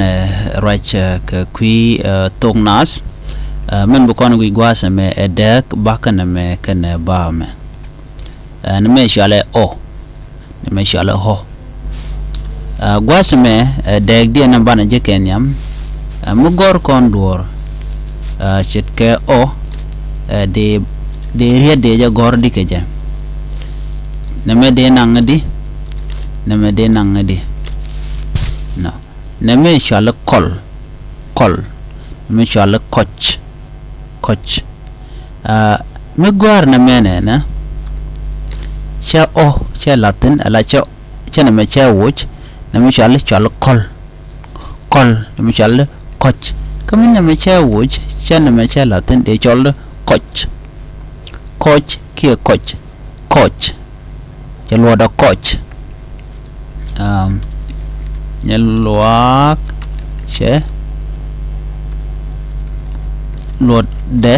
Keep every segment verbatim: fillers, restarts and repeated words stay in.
Ɛ, ruac, ɛ, kɛ kui̱, ɛ, thok naath. Ɛ, min bi kɔn guic gua̱a̱th ɛmɛ ɛ dääk, bakä nɛmɛ kɛnɛ baa mɛ. Ɛ, nɛmɛ cɔalɛ ɔ. Nɛmɛ cɔalɛ ɔ. Ɛ, gua̱a̱th ɛmɛ, ɛ, dääkdiɛn ɛn banɛ jek kɛ nhiam. Ɛ, mi gɔ̱r kɔn duɔ̱ɔ̱r, ɛ, ce̱tkɛ ɔ, ɛ, dee, dee riet dee jɛ gɔ̱r di kɛ jɛ. Nɛmɛ dee naŋ di. Nɛmɛ dee naŋ di. Nɔ. Nɛmɛ cɔalɛ kɔl. Kɔl. Nɛmɛ cɔalɛ kɔc. Kɔc. Aa, mi gɔ̱a̱r nɛmɛ nɛnɛ, cɛ ɔ, cɛ la̱thi̱n, ala cɛ, cɛ nɛmɛ cɛ woc, nɛmɛ cɔalɛ, cɔalɛ kɔl. Kɔl, nɛmɛ cɔalɛ kɔc. Kä mi nɛmɛ cɛ woc, cɛ nɛmɛ cɛ la̱thi̱n, dee cɔl kɔc. Kɔc kiɛ kɔc. Kɔc. Cɛ luɔtdɛ kɔc. Am, nyɛ luaak cɛ luɔtdɛ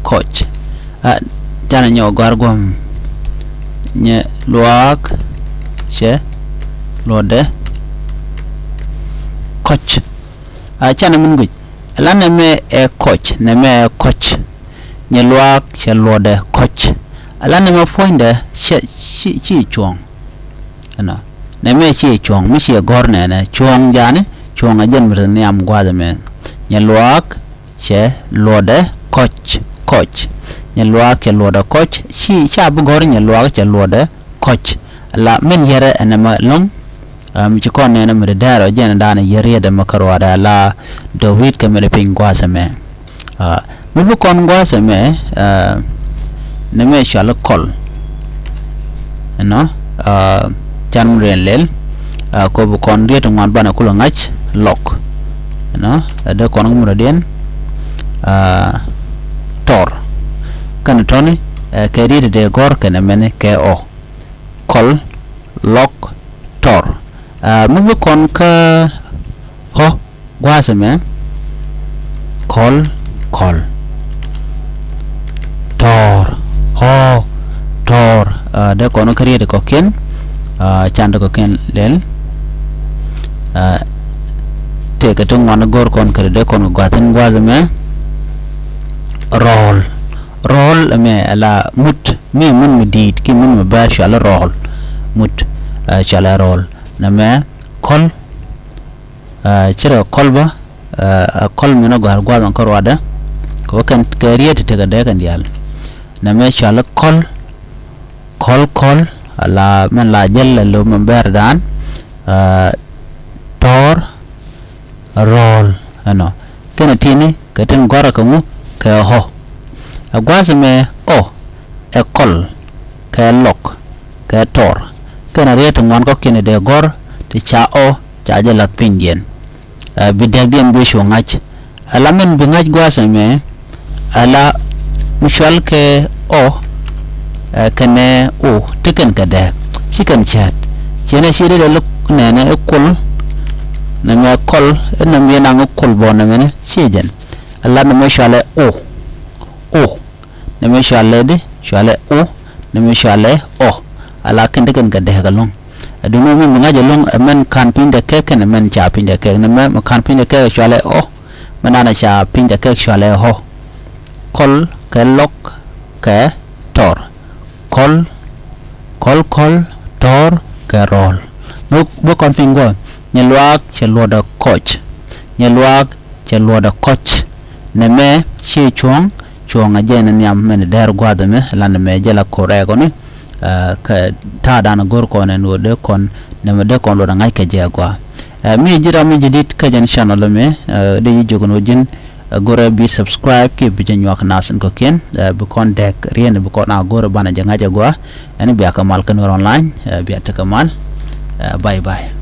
kɔc. A, canɛ nyɔk gɔ̱a̱r guɔ̱m. Nyɛ luaak cɛ luɔtdɛ kɔc. A, canɛ min guic. Ala nɛmɛ ɛ kɔc, nɛmɛ ɛ kɔc. Nyɛ luaak cɛ luɔtdɛ kɔc. Ala nɛmɛ puɔ̱nydɛ cɛ, ci, ci cuɔ̱ŋ. Ɛnɔ. Nɛmɛ ci cuɔ̱ŋ, mi ci gɔ̱r nɛnɛ. Cuɔ̱ŋ jani, cuɔ̱ŋ ɛ jɛn mi te nhiam gua̱a̱th ɛmɛ. Nyɛ luaak cɛ luɔtdɛ kɔc, kɔc. Nyɛ luaak cɛ luɔtdɛ kɔc. Ci, ca bi gɔ̱r nyɛ luaak cɛ luɔtdɛ kɔc. Ala min yɛrɛ ɛn ɛmɛ ɛlɔ̱ŋ. Aa, mi ci kɔn nɛnɛ mi dee dɛɛr ɔ jɛn daanɛ yɛ riet ɛmɛ kä ruaadɛ ala dɔ̱k ri̱t kɛ mi dee piny gua̱a̱th ɛmɛ. Aa, mi bi kɔn gua̱a̱th ɛmɛ, aa, nɛmɛ cɔalɛ kɔl. Ɛnɔ, aa, can mi riɛn lɛl, aa, kɔ bi kɔn riet ŋuan banɛ kulɛ ŋa̱c lɔk. Ɛnɔ, aa, dee kɔn ŋumrɔdiɛn, aa, tɔr. Kɛnɛ tɔni, aa, kɛ riet dee gɔ̱r kɛnɛ mɛni kɛ ɔ. Kɔl, lɔk, tɔr. Aa, mi bi kɔn kä ɣɔ̱ gua̱a̱th ɛmɛ. Kɔl, kɔl. Tɔr, ɣɔ̱, tɔr. Aa, dee kɔn kä riet kɔ̱kiɛn. Aa, can dee kɔ̱kiɛn lɛl. Aa, tëëkɛ ti ŋuan go̱r kɔn kɛ dee kɔn kɛ gua̱a̱th in gua̱a̱th ɛmɛ. Rɔɔl. Rɔɔl ɛmɛ ala mut. Mi mun mi di̱i̱t ki mun mi bäär cɔalɛ rɔɔl. Mut, ɛ, cɔalɛ rɔɔl. Nɛmɛ kɔl, ɛ, cirɛ kɔl bä, ɛ, ɛ kɔl min ɛ gɔ̱a̱r gua̱a̱th ɔ kä ruaadɛ. Kɛ wä kɛn kɛ riet ti tekɛ dee kɛn diaal. Nɛmɛ cɔalɛ kɔl, kɔl, kɔl, ala min la jäl ɛ lo̱p mi bäär dan, ɛ, tɔr, rɔɔl, ɛnɔ. Kɛnɛ ti̱ni kɛ tin gɔ̱rä kɛ ŋu kɛ ɣɔ̱. Ɛ gua̱a̱th ɛmɛ ɔ, ɛ kɔl, kɛ lɔk, kɛ tɔr. Kɛnɛ riet ti ŋuan kɔ̱kiɛn dee gɔ̱r ti ca ɔ, ca jɛ la̱th pinydiɛn. Ɛ bi dääkdiɛn bi cu ŋa̱c. Ala min bi ŋa̱c gua̱a̱th ɛmɛ, ala mi cɔal kɛ ɔ, ɛ, kɛnɛ o, ti kɛn kɛ dääk. Ci kɛn cäät. Ciɛnɛ ci dee lɛ lo̱k nɛnɛ i̱ kul. Nɛmɛ kɔl, i̱ nɛmɛ yɛn naŋ i̱ kul bɔ nɛmɛni, ci jɛn. Ala nɛmɛ cɔalɛ o. O. Nɛmɛ cɔalɛ di, cɔalɛ o. Nɛmɛ cɔalɛ ɔ. Ala kɛn ti kɛn kɛ dääk ɛlɔ̱ŋ. Ɛ duŋni mi mi ŋa̱c ɛlɔ̱ŋ, ɛ mɛn ka̱n pinydɛ kɛk kɛnɛ mɛn ca pinydɛ kɛk. Nɛmɛ mi ka̱n pinydɛ kɛk cɔalɛ ɔ. Mɛn danɛ ca pinydɛ kɛk cɔalɛ ɣɔ̱. Kɔl kɛ lɔk kɛ tɔr. Kɔl, kɔl, kɔl, tɔr kɛ rɔɔl. Mi bi kɔn piny guɔ, nyɛ luaak cɛ luɔtdɛ kɔc. Nyɛ luaak cɛ luɔtdɛ kɔc. Nɛmɛ ci cuɔ̱ŋ, cuɔ̱ŋ ɛ jɛn nhiam mɛn dɛɛr gua̱a̱th ɛmɛ, la nɛmɛ jɛ la ko̱r ɛkɔni. Ɛ, kɛ ta̱a̱ dan go̱r kɔn ɛn ɣöö dee kɔn, nɛmɛ dee kɔn luɔt ɛ ŋa̱c kɛ jɛ agua. Ɛ, mi ji̱ ram mi ji̱ di̱t kä jɛn channel ɛmɛ, ɛ, dee ji̱ jiök ɛn ɣöö ji̱n, ɛ, go̱rɛ bi subscribe kiɛ bi jɛ nyuak nath in kɔ̱kiɛn, ɛ, bi kɔn dɛk riɛn bi kɔn a go̱rɛ banɛ jɛ ŋa̱c agua. Ɛn bia kɛ mal kä Nuer Online, ɛ, bia tekɛ mal. Ɛ, bye bye.